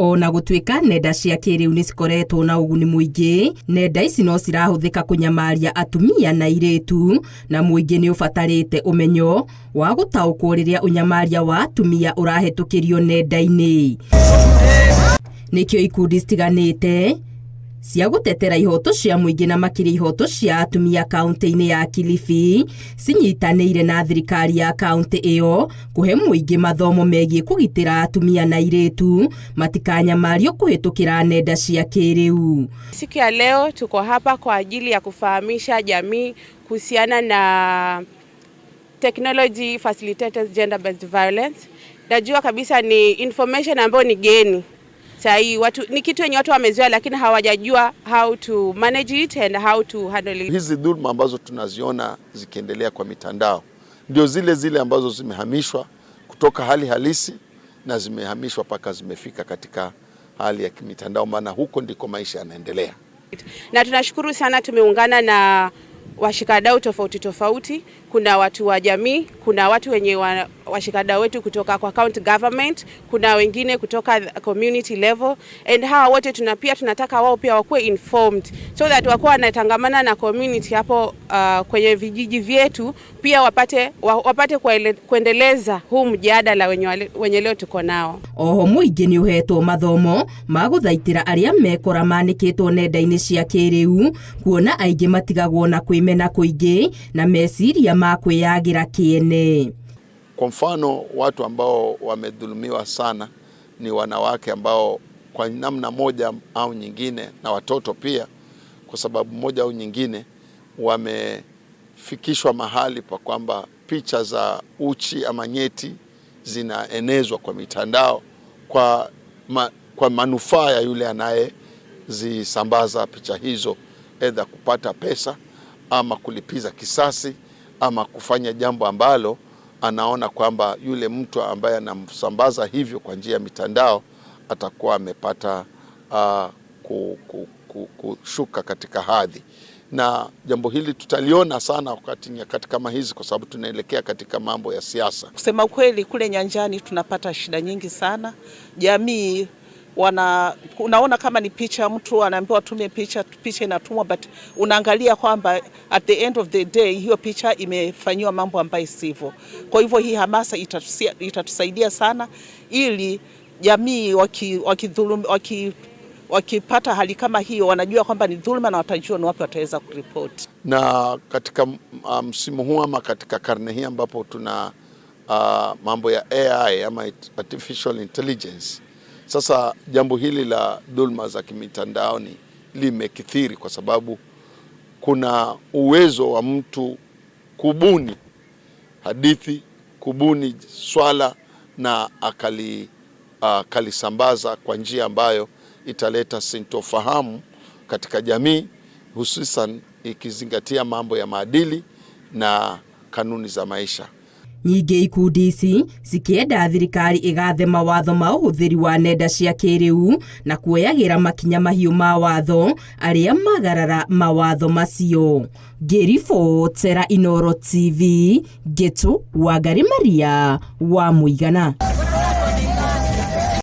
Ona gũtuĩka nenda cia kĩrĩu nĩ cikoretwo na ũguni mũingĩ, nenda ici no cirahũthĩka kũnyamaria atumia na airĩtu, na mũingĩ nĩ ũbatarĩte ũmenyo wa gũtaũkwo rĩrĩa ũnyamaria wa atumia ũrahĩtũkĩrio nenda-inĩ. Nĩkĩo ikundi citiganĩte cia gũtetera ihoto cia mũingĩ na makĩria ihoto cia atumia kaunti-inĩ ya Kilifi cinyitanĩire na thirikari ya kaunti ĩyo kũhe mũingĩ mathomo megiĩ kũgitĩra atumia na airĩtu matikanyamario kũhĩtũkĩra nenda cia kĩrĩu. Siku ya leo tuko hapa kwa ajili ya kufahamisha jamii kuhusiana na technology facilitated gender based violence. Najua kabisa ni information ambayo ni geni sahii, watu ni kitu yenye watu wamezoea, lakini hawajajua how to manage it and how to handle it. Hizi dhulma ambazo tunaziona zikiendelea kwa mitandao ndio zile zile ambazo zimehamishwa kutoka hali halisi na zimehamishwa mpaka zimefika katika hali ya kimitandao, maana huko ndiko maisha yanaendelea. Na tunashukuru sana tumeungana na washikadau tofauti tofauti. Kuna watu wa jamii, kuna watu wenye washikadau wetu kutoka kwa county government, kuna wengine kutoka community level, and hawa wote pia tunataka wao pia wakuwe informed so that wakuwa wanatangamana na community hapo kwenye vijiji vyetu, pia wapate kuendeleza huu mjadala wenye leo tuko nao. Oho mũingĩ nĩ ũhetwo mathomo ma gũthaitĩra arĩa mekora manĩkĩtwo nenda-inĩ cia kĩrĩu, kuona aingĩ matigagwo na kwĩmena kũingĩ na meciria ma kwĩyagĩra kĩene. Kwa mfano, watu ambao wamedhulumiwa sana ni wanawake ambao kwa namna moja au nyingine, na watoto pia kwa sababu moja au nyingine, wamefikishwa mahali pa kwamba picha za uchi ama nyeti zinaenezwa kwa mitandao kwa manufaa ya yule anayezisambaza picha hizo, aidha kupata pesa ama kulipiza kisasi ama kufanya jambo ambalo anaona kwamba yule mtu ambaye anamsambaza hivyo kwa njia ya mitandao atakuwa amepata kushuka katika hadhi. Na jambo hili tutaliona sana wakati nyakati kama hizi, kwa sababu tunaelekea katika mambo ya siasa. Kusema ukweli, kule nyanjani tunapata shida nyingi sana. Jamii unaona kama ni picha, mtu anaambiwa tume picha, picha inatumwa, but unaangalia kwamba at the end of the day hiyo picha imefanyiwa mambo ambayo sivyo. Kwa hivyo hii hamasa itatusaidia sana ili jamii wakipata hali kama hiyo wanajua kwamba ni dhuluma na watajua ni wapi wataweza kuripoti. Na katika msimu huu ama katika karne hii ambapo tuna mambo ya AI ama artificial intelligence, sasa jambo hili la dhulma za kimitandaoni limekithiri kwa sababu kuna uwezo wa mtu kubuni hadithi, kubuni swala na akalisambaza kwa njia ambayo italeta sintofahamu katika jamii, hususan ikizingatia mambo ya maadili na kanuni za maisha. Nyingĩ ikundi ici cikĩenda thirikari ĩgathe mawatho ma ũhũthĩri wa nenda cia kĩrĩu na kuoyagĩra makinya mahiũ ma watho arĩa magarara mawatho macio. Ngĩribotera Inooro TV, Ngĩtũ Wangari Maria wa Mũigana.